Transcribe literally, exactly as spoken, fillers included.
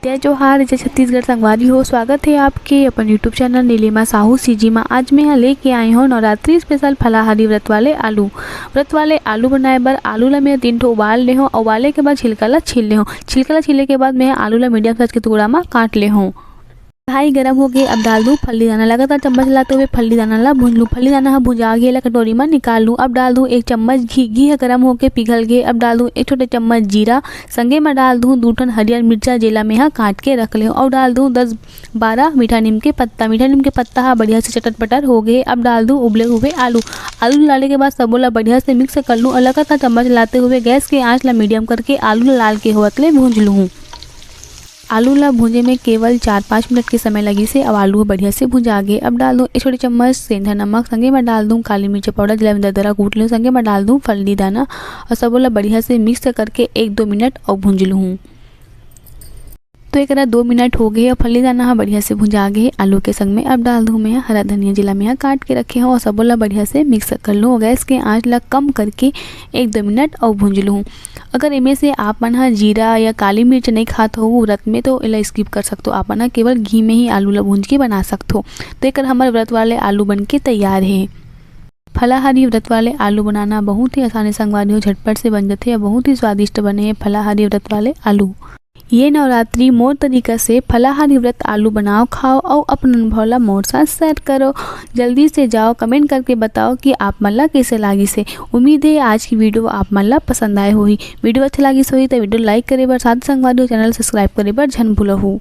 जय जोहार, जय छत्तीसगढ़ संगवारी हो। स्वागत हे आपके अपन YouTube channel Nilima Sahu CG मा। आज मैं ह लेके आए हों नवरात्रि स्पेशल फलाहारी व्रत वाले आलू। व्रत वाले आलू बनाए बर आलू ला मैं तीन ठो उबाल ले हों। उबाले के बाद छिलका ला छील ले हों। छिलका ला छीले के बाद मैं आलू ला मीडियम साइज के टुकड़ा मा काट ले हों। कढ़ाई गरम हो गे, अब डाल दूं फल्ली दाना। लगातार चम्मच चलाते हुए फल्ली दाना ला भूंज लूं। फल्ली दाना ह भुंजा गे, एला कटोरी मा निकाल लूं। अब डाल दूं एक चम्मच घी। घी ह गरम होके पिघल गे। अब डाल दूं एक छोटे चम्मच जीरा, संगे मा डाल दूं दू ठन हरियर मिर्चा, जेला मेहा काट के रख ले हों। अउ डाल दूं दस बारह मीठा नीम के पत्ता। मीठा नीम के पत्ता ह बढ़िया से चटर पटर हो गे। अब डाल दूं उबले हुए आलू। आलू डाले के बाद सबो ला बढ़िया से मिक्स कर लूं अउ लगातार चम्मच चलाते हुए गैस के आंच ला मीडियम करके आलू ला लाल के होवत ले भूंज लूं। आलू ला भूंजे में केवल चार पाँच मिनट के समय लगिस हे। अब आलू ह बढ़िया से भुंजा गे। अब डाल दूं एक छोटे चम्मच सेंधा नमक, संगे मा डाल दूं काली मिर्च पाउडर, जेला मैं दरदरा कूट ले हों, संगे मा डाल दूं फल्ली दाना अउ सबो ला बढ़िया से मिक्स करके एक दो मिनट अउ भूंज लूं। तो एकरा दो मिनट हो गे हे, फल्ली दाना ह बढ़िया से भुंजा गे हे आलू के संग में। अब डाल दूं मैं हरा धनिया, जेला मैं काट के रखे हों, अउ सबो ला बढ़िया से मिक्स कर लूं। गैस के आंच ला कम करके एक दो मिनट अउ भूंज लूं। अगर एमे से आप मन ह जीरा या काली मिर्च नहीं खात हो व्रत में, तो एला स्किप कर सकथो। आप मन ह केवल घी में ही आलू ला भूंज के बना सकथो। तो एकर हमर व्रत वाले आलू बन के तैयार हे। फलाहारी व्रत वाले आलू बनाना बहुत ही आसान हे संगवारी हो, झटपट से बन जाथे अउ बहुत ही स्वादिष्ट बने हे फलाहारी व्रत वाले आलू। ये नवरात्रि मोर तरीका से फलाहारी व्रत आलू बनाओ, खाओ अउ अपन अनुभव ला मोर साथ शेयर करो। जल्दी से जाओ, कमेंट करके बताओ कि आप मन ला कैसे लागिस हे। उम्मीद हे आज की वीडियो आप मन ला पसंद आए होही। वीडियो अच्छा लागिस होही त वीडियो लाइक करे बर, साथ संगवारी हो चैनल सब्सक्राइब करे बर झन भूलहू।